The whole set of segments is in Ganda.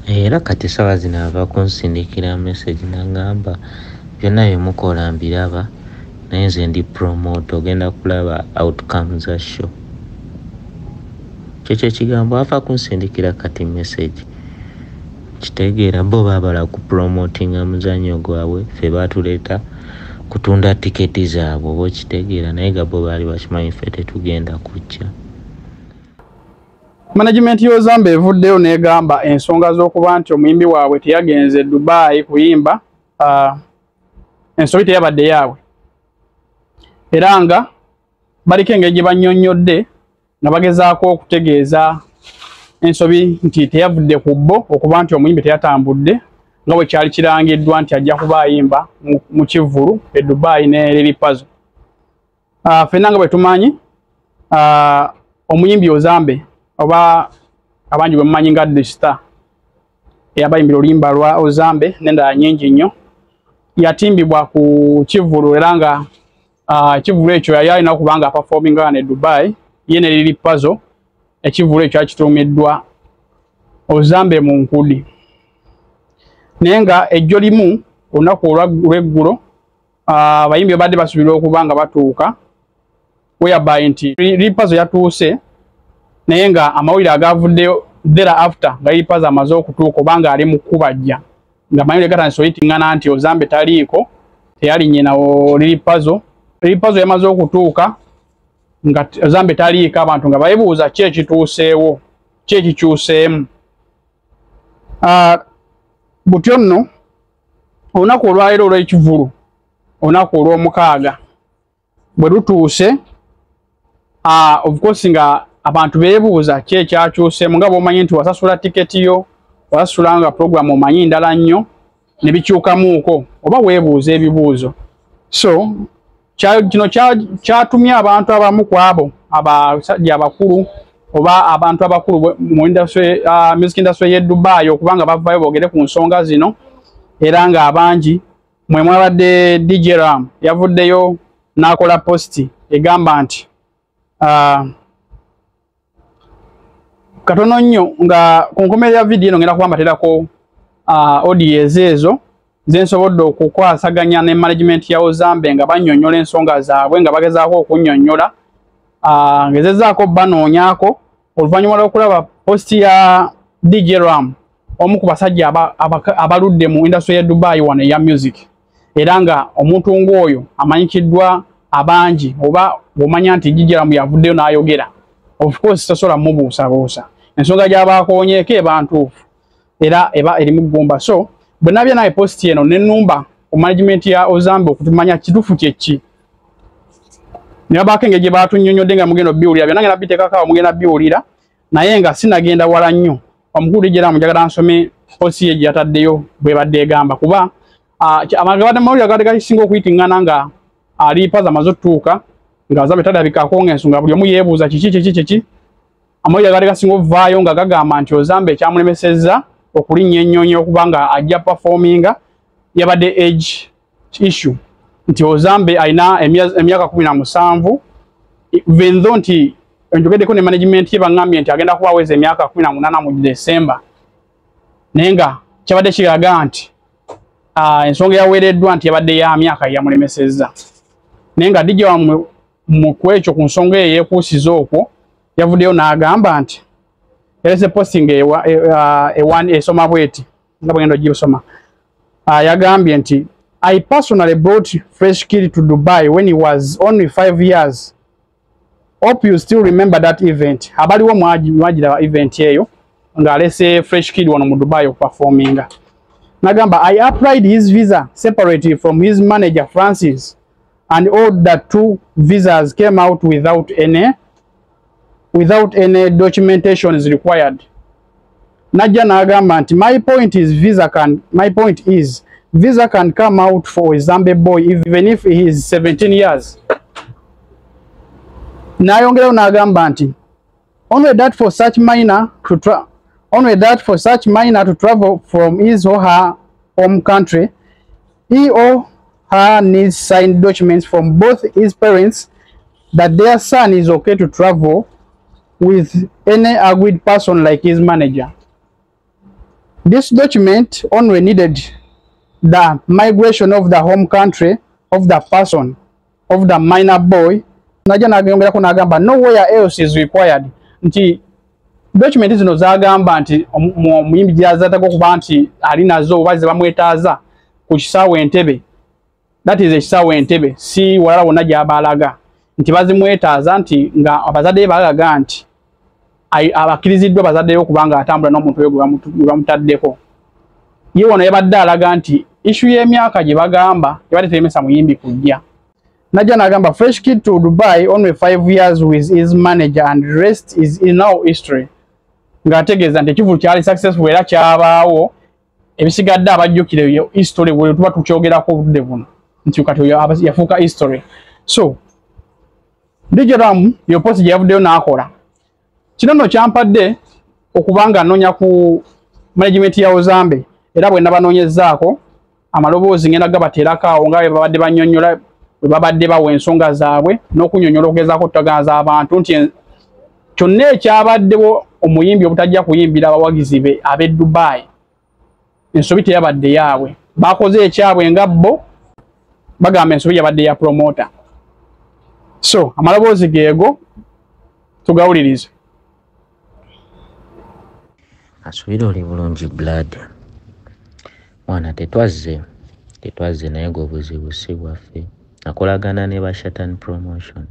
Era kati essaawa zino ava kunsindikira message n'aŋŋamba byonna bye mukola mbiraba, naye nze ndi promoter, ogenda kulaba outcome za show. Kyekyo ekigambo ava kunsindikira kati message. Kitegeera bo baabala ku promotinga muzannyo gwabwe, ffe baatuleeta kutunda tiketi zaabwe, oba okitegeera, naye nga bo baali bakimanyi ffe tetugenda kujja. Management y'Ozambe evuddeyo n'egamba ensonga z'okuba nti omuyimbi waabwe teyagenze Dubai kuyimba, ensobi teyabadde yaabwe, era nga baliko engeri gye bannyonnyodde nga bagezaako okutegeeza ensobi nti teyavudde ku bo okuba nti omuyimbi teyatambudde nga bwe kyali kirangiddwa nti ajja kuba ayimba mu kivvulu e Dubai ne Lil Pazo. Ffenna nga bwe tumanyi, omuyimbi Ozambe oba abangi bwe mumanyi nga The Star, eyabayimbira oluyimba lwa Ozambe n'endala nnyingi nnyo, yatimbibwa ku kivvulu, era nga ekivvulu ekyo yali alina okuba nga aperforminga wano e Dubai ye ne Lil Pazo. Ekivvulu ekyo kyakituumiddwa Ozambe mu Nkudi, naye nga ejjo limu olunaku olw'eggulo abayimbi babadde basuubirwa okuba nga batuuka, whereby nti Lil Pazo yatuuse, naye nga amawulire agavuddeyo thereafter nga Lil Pazo amaze okutuuka oba nga ali mu kkubajja, nga amawulire gatandise oyitingana nti Ozambe taliiko, teyalinnye nawo Lil Pazo. Lil Pazo yamaze okutuuka nga Ozambe taliiko, abantu nga beebuuza ki ekituuseewo, ki ekikyuseemu. Butyo nno olunaku olwaleero olw'ekivvulu, olunaku olw'omukaaga bwe lutuuse, of course nga abantu beebuuza ki ekyakyuseemu, nga bw'omanyi nti wasasula tiketi yo, wasasula nga program omanyi ndala nnyo, ne bikyukamuuko oba weebuuza ebibuuzo. So kino kyatumye abantu abamu ku abo abasajja abakulu oba abantu abakulu mu industry, music industry y'e Dubai okuba nga bavayo boogere ku nsonga zino, era nga abangi mwe mwabadde DJ Ram yavuddeyo n'akola post egamba nti katono nnyo nga ku nkomerero ya vidiyo eno ngenda kuba mbateerako audios ezo zensobodde okukwasaganya ne management ya Ozambe nga bannyonnyola ensonga zaabwe, nga bagezaako okunnyonnyola. Ngezezzaako banoonyaako oluvannyuma lw'okulaba post ya DJ Ram, omu ku basajja abaludde mu industry ya Dubai wano eya music, era nga omuntu ng'oyo amanyikiddwa abangi, oba bw'omanya nti DJ Ram yavuddeyo n'ayogera, of course tosobola mubuusabuusa, ensonga gy'abaakoonyeeko eba ntuufu era eba erimu ggumba. So bwe nabye naye post eno nenumba ku management ya Ozambe okutumanya kituufu kyeki, ne babaako engeri gye batunnyonnyodde nga mugenda obbiwulira byonna, ngenda biteekako awo mugenda biwulira. Naye nga sinagenda wala nnyo, omukulu DJ Ram njagala nsome post ye gye yataddeyo bwebadde egamba, kuba amawulire agabadde gasinga okuyitiŋŋana nga ali Pazo amaze otutuuka nga Ozambe talabikako, ng'ensonga buli omu yeebuuza kiki kiki kiki. Amawulire agabadde gasinga okuvaayo nga gagamba nti Ozambe ekyamulemesezza okulinnya ennyonyi okuba nga ajja performinga yabadde age issue, nti Ozambe alina emyaka 17, even though nti njogeddeko ne management ye baŋŋambye nti agenda kuba aweza emyaka 18 mu December, naye nga kyabadde kiraga nti ensonga eyaweereddwa nti yabadde ya myaka yamulemesezza. Naye nga DJ wammwe mu kwekyo ku nsonga eyo yeekuusiza okwo yavuddeyo n'agamba nti yalese posting esoma bweti nga bwegenda ogisoma. Yagambye nti, "I personally brought Fresh Kid to Dubai when he was only 5 years. Hope you still remember that event." Abaliwo mwagiraba event eyo ng'alese Fresh Kid wano mu Dubai okuperforminga. Nagamba, "I applied his visa separately from his manager Francis, and all the two visas came out without any documentation is required." Najja n'agamba nti, My point is visa can come out for a Zambe boy even if he is 17 years." N'ayongerayo n'agamba nti, Only that for such minor to travel from his or her home country, he or her needs signed documents from both his parents that their son is okay to travel with any agreed person like his manager." This document only needed the migration of the home country of the person of the minor boy. Najja nageyongerako n'agamba nowhere else is required, nti document zino zagamba nti omuyimbi gyazatako okuba nti ali nazo oba ze bamwetaaza ku kisaawe Entebbe, that is ekisaawe Entebbe, si walala wonna gy'aba alaga nti bazimwetaaza, nti nga abazadde be balaga nti abakkiriziddwa bazadde be okuba nga atambula n'omuntu oyo gwe bamutaddeko. Ye wano yabadde alaga nti issue y'emyaka gye bagamba ebadde teremesa muyimbi kujja. Najja n'agamba Fresh Kid to Dubai only 5 years with his manager and rest is in now history, ng'ategeeza nti ekivulu kyali successful era kyabaawo, ebisigadde abajjukire history bwe tuba tukyogerako obudde buno nti kati oyo yafuuka history. So DJ Ram yo post gye yavuddeyo n'akola kino nno kyampadde okuba nga nnoonya ku management ya Ozambe, era bwe nabanoonyezzaako amaloboozi ngenda gabateerako awo nga bwe babadde bannyonnyola, bwe babadde bawa ensonga zaabwe n'okunnyonnyola okugezaako okutagaza abantu nti kyonna ekyabaddewo omuyimbi obutajja kuyimbira abawagizi be ab'e Dubai, ensobi teyabadde yaabwe, bakoze ekyabwe nga bo bagamba ensobi yabadde ya promoter. So amaloboozi geego tugawulirize. Asuubira oli bulungi, blood mwana. Tetwazze, tetwazze, naye nga obuzibu si bwaffe. Akolagana ne ba Shatan Promotion,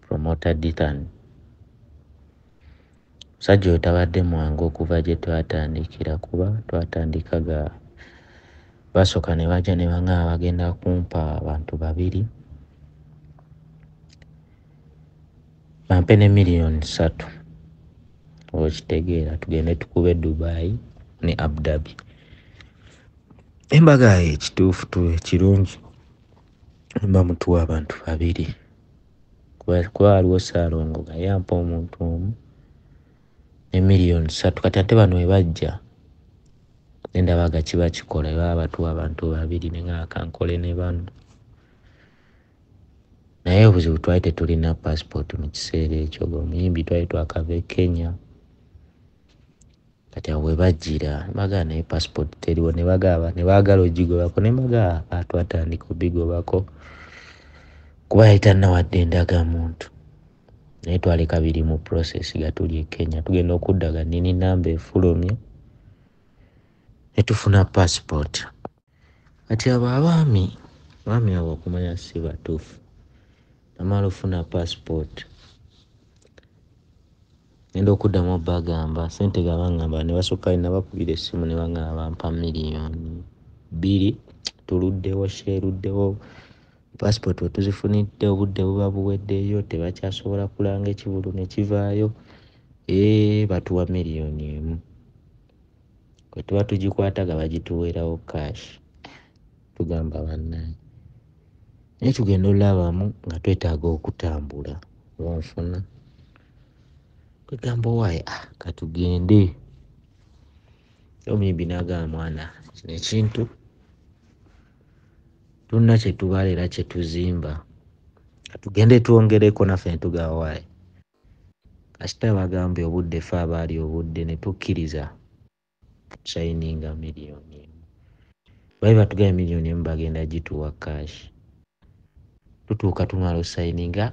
promoter Dithan. Musajja oyo tabadde mwangu okuva gye twatandikira, kuba twatandika ga basooka ne bajja ne baŋŋamba bagenda kumpa abantu babiri, bampe ne 3 million, okitegeera, tugende tukube Dubai ne Abu Dhabi. Embaga ekituufu ekirungi mba mutuwa abantu babiri, kuba waliwo Ssaalongo nga yampa omuntu omu ne 3 million. Kati ate bano we bajja ne ndaba nga kiba kikola bwe baba batuwa abantu babiri, ne ngamba kankole ne bano. Naye obuzibu twali tetulina passport mu kiseera ekyo, ng'omuyimbi twali twakava e Kenya. Kati awo we bajjira ne mbagamba naye passport teriwo, ne bagamba ne baagala ogigobako, ne mbagamba twatandika obbigobako kuba yali tannawadde endagamuntu, naye twaleka biri mu process nga tuli e Kenya. Tugenda okudda nga nini namba efulumye ne tufuna passport. Kati abo abaami, abaami abo okumanya si batuufu, namala ofuna passport, ngenda okuddamu obbagamba ssente nga baŋŋamba ne basooka nabakubira essimu ne baŋŋamba bampa 2 million, tuluddewo, sheeruddewo, passport we tuzifunidde obudde buba buweddeyo, tebakyasobola kulanga ekivulu ne kivaayo, ee batuwa 1 million. Bwe tuba tugikwata nga bagituweerawo cash, tugamba bannange naye tugenda olabamu nga twetaaga okutambula, oba nfuna kwegamba owaaye, ah katugende. Omuyimbi n'agamba mwana kino ekintu tulina kye tubala era kye tuzimba, katugende twongereko naffe. Ne tugamba waaye kasita bagambye obudde, ffe abaali obudde ne tukkiriza tusayininga 1 million. Baali batugambye 1 million bagenda gituwa cash. Tutuuka tumala osayininga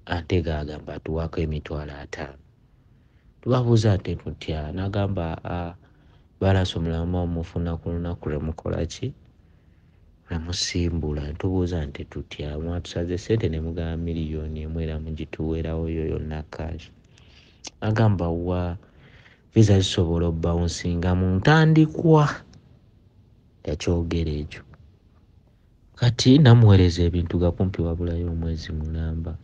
ate gagamba atuwaako 50,000. Tubabuuza ate tutya? N'agamba balance omulala mufuna ku lunaku lwe mukola ki, lwe musimbula. Ne tubuuza nti tutya, mwatusaze ssente ne mugamba 1 million era mugituweerawo yo yonna cash. Agamba wa visa zisobola obbawunsinga mu ntandikwa, yakyogera ekyo. Kati namuweereza ebintu ga kumpi wabulayo omwezi mulamba,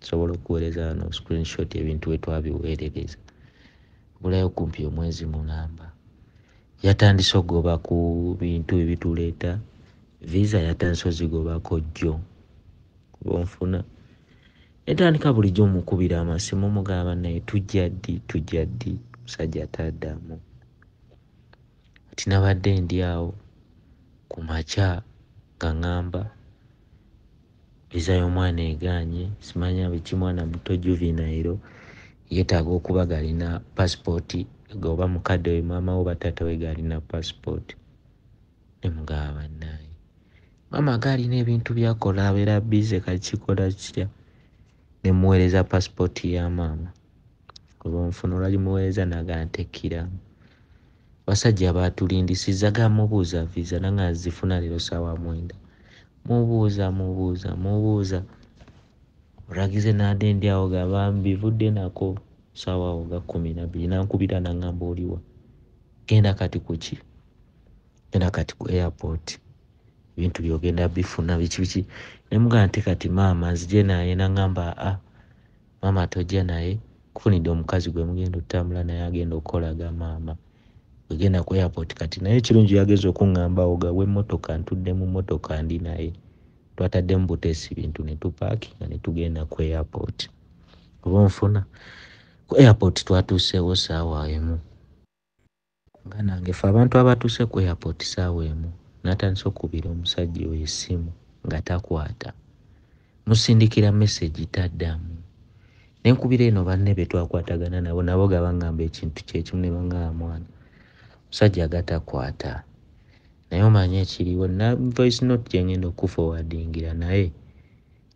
nsobola okuweereza wano screenshot ebintu we twabiweerereza, wabulayo kumpi omwezi mulamba. Yatandise okugoba ku bintu ebituleeta visa, yatandise ozigobako jjo, kuba onfuna netandika bulijjo mukubira amasimu mugamba naye tujja ddi, tujja ddi, musajja taddamu. Kati nabadde ndi awo ku makya nga ŋŋamba visa y'omwana egaanye, simanya biki, mwana muto juvenile yeetaaga okuba ng'alina passport Oba mukadde we, maama wo, bataata we gaalina passport. Ne mugamba, bannaaye, maama gaalina ebintu byakola, abeera busy, kakikola kitya? Ne muweereza passport ya maama. Oba onfuna? Olwagimuweereza naga ntekkiramu. Basajja baatulindisizza, ga mubuuza visa, nanga zifuna leero 9:00. Mubuuza, mubuuza, mubuuza, olwagize nadde ndi awo gaba mbivudde nako saawa awo ga 12, nankubira nangamba, oliwa? Genda kati kuki, genda kati ku airport, ebintu byogenda bifuna, biki biki. Nemugamba nti kati maama nzije naye? Nangamba, aa, maama tojja naye, kufunidde omukazi gwe mugenda otambula naye, agenda okukolaga maama wegenda ku airport kati. Naye ekirungi yageza okuŋŋambawo ga w'emmotoka, ntudde mu mmotoka ndi naye, twataddemu buteesi bintu ne tupaakinga ne tugenda ku airport. Oba onfuna? Ku airport twatuuseewo 1:00 nga nange fe abantu abatuuse ku airport 1:00. Natandise okukubira omusajja oyo essimu nga takwata, musindikira message taddamu, nenkubira eno banne be twakwatagana nabo, nabo ga baŋŋamba ekintu kyekimu, ne baŋŋamba mwana musajja gatakwata. Naye omanyi ekiriwo, na voice note gyengenda okuforwardingira, naye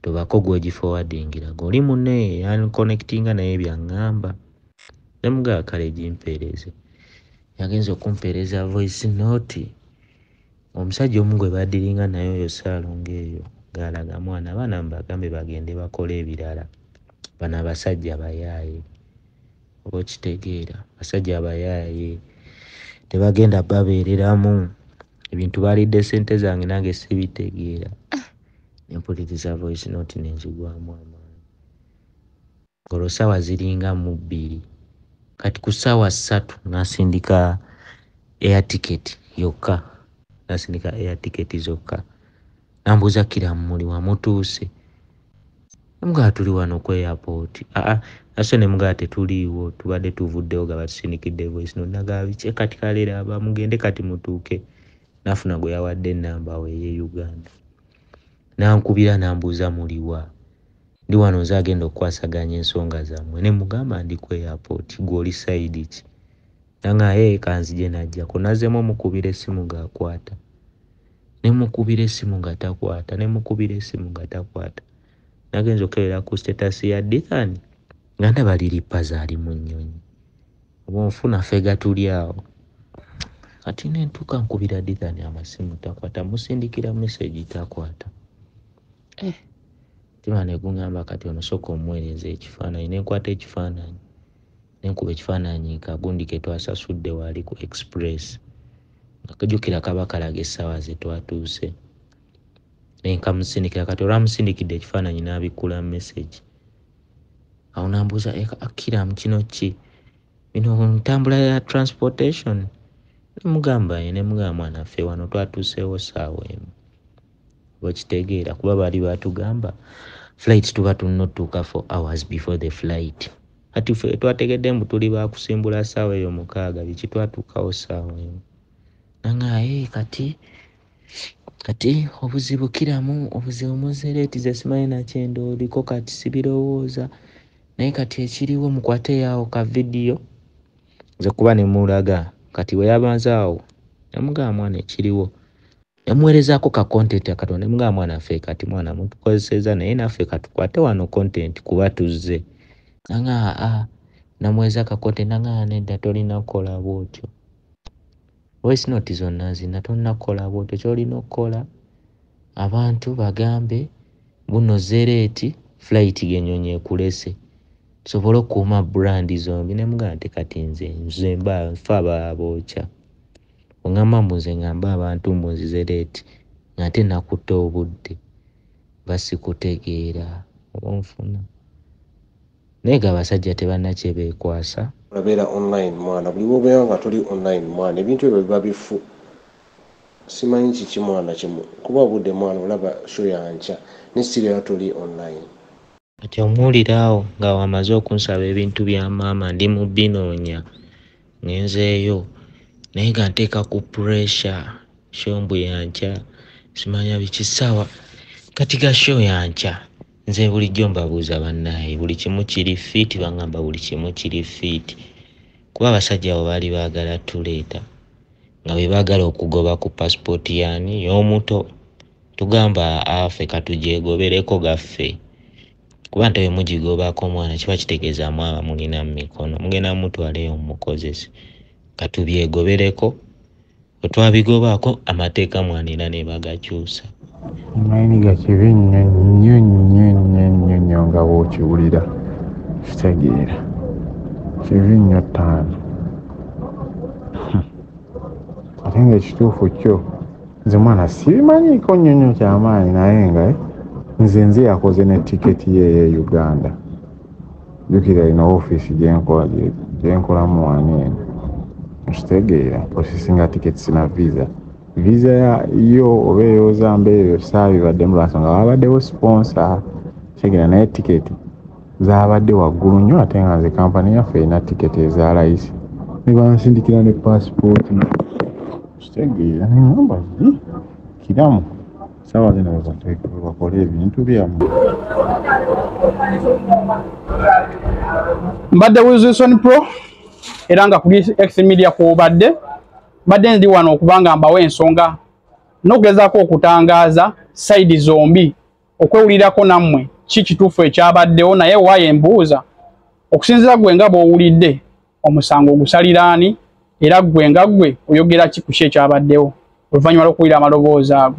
tobako gwegiforwardingira goli munne yanconnectinga naye byaŋŋamba. Nemugaba kale gimpeereze. Yagenza okumpeereza voice note, omusajja omu gwe badiringa naye oyo Saalongo eyo ng'alaga mwana, abaana mubagambe bagende bakole ebirala, bano abasajja bayaaye. Oba okitegeera? Basajja bayaaye, tebagenda babeereramu ebintu, balidde sente zange nange sibitegeera. Nempuliriza voice note nenzigwamu amaanyi. Olwo saawa ziringa mu 2. Kati ku 3:00 nasindika air ticket yokka, nasindika air ticket zokka. Nambuuza, kiramu muli wamutuuse? Nemugamba tuli wano ku airport. Aa, ase nemugamba tetuliiwo, tubadde tuvuddewo ga batusindikidde voice note. Nagamba biki kati, kaleera mugende kati mutuuke. Nafuna gwe yawadde enamba we eye Uganda, nankubira nambuuza, muliwa? Ndi wano, nze agenda okukwasaganya ensonga zammwe. Ne mugamba ndi ku airport, gwe oli side ki? Nanga ye kanzije najjako. Nazzemu omukubira essimu ng'akwata, ne mukubira essimu nga takwata, ne mukubira essimu nga takwata. Nagenza okukebera ku status ya Dithan nga ndaba Lil Pazo ali mu nnyonyi. Oba onfuna? Ffe gatuli awo kati nentuuka nkubira Dithan amasimu takwata, musindikira message takwata. Eh, mutima ne guŋŋamba kati ono sooka omuweereza ekifaananyi. Nenkwata ekifaananyi, nenkuba ekifaananyi kagundi ke twasasudde wali ku express, nga kajjukira kaba kalaga essaawa ze twatuuse, nenkamusindikira. Kati olwamusindikidde ekifaananyi n'abikkula message awo nambuuza, akiramu kino ki? Bino ntambula ya transportation. Nemugamba, nemugamba mwana ffe wano twatuuseewo 1:00. Okitegeera? Kuba baali batugamba flight tuba tulina otutuuka 4 hours before the flight. Kati ffe twategedde mbu tuli bakusimbula 6:00 biki, twatuukawo 1:00. Nanga ye kati kati obuzibu kiramu, obuzibu muzereeti ze simanyi nakyendo oliko kati sibirowooza, naye kati ekiriwo mukwateyo ka vidiyo nze kuba nemulaga. Kati we yabanze awo namugamba mwana ekiriwo, nemuweerezaako ka content akatono. Nemugamba mwana ffe kati mwana mutukozeseza, naye naffe katukwate wano content kuba tuzze. Nanga aa, namuweeza ka content, nanga nedda, tolina kukola bwotyo, voice note zonna zina, tolina kukola bwotyo, kyolina okukola abantu bagambe buno zereeti flight genyonyi ekulese, tusobole okukuuma brand zombi. Nemugamba nti kati nze mba nfe ababookya, oŋŋamba mbu nze ŋŋambe abantu mbu nzize late ng'ate nakutte obudde, basikutegeera. Oba onfuna? Naye ga abasajja tebalina kye beekwasa. Olabeera online mwana, buli wobeera nga toli online mwana, ebintu ebyo biba bifu. Simanyi kiki mwana kimu kuba obudde mwana, olaba show yankya ne sirera toli online. Kati omuwulira awo nga wamaze okunsaba ebintu bya maama, ndi mu binoonya, ngenzeeyo naye nga nteeka ku pressure, show mbu yankya, simanya biki ssaawa. Kati ga show yankya, nze bulijjo mbabuuza bannaaye, buli kimu kiri fit? Baŋŋamba buli kimu kiri fit. Kuba abasajja abo baali baagala tuleeta nga bwe baagala okugoba ku pasipooti yaani y'omuto. Tugamba affe katugyegobereko gaffe. Kuba nti bwe mugigobako omwana kiba kitegeeza mwaba mulina mu mikono, mugenda mutwaleyo mumukozese. Katubyegobereko, bwe twabigobaako amateeka mwanira ne bagakyusa. Mayiniga kibi nnyo nnyo nnyo nnyo nnyo nnyo nga bw'okiwulira kitegeera kibi nnyo ttaano ate ng'ekituufu kyo nze mwana sibimanyiiko nnyo nnyo kyamaanyi naye nga nze yakoze ne tiketi ye ey'e Uganda. Jjukira ino ofiisi gyenkolamu wano eno okitegeera processinga tickets na visa. Visa yo oba ey'Ozambe eyo saabibaddemu lwa nsonga waabaddewo sponsor kitegeera naye tiketi zaabadde waggulu nnyo ate nga nze kampani yaffe erina tiketi eza layisi ne bansindikira ne paasipooti kitegeera ne ŋŋamba kiramu ssaawa zino bakole ebintu byammwe. Mbadde Wilson Pro era nga ku X Media kw'obadde mbadde ndi wano okubanga mbawa ensonga n'okugezaako okutangaaza sayidi zombi okwewulirako nammwe ki kituufu ekyabaddewo naye waayo embuuza okusinziira ggwe nga bw'owulidde omusango ogusalira ani era ggwe nga ggwe oyogera ki ku ki ekyabaddewo oluvannyuma lw'okuwulira amaloboozi ago.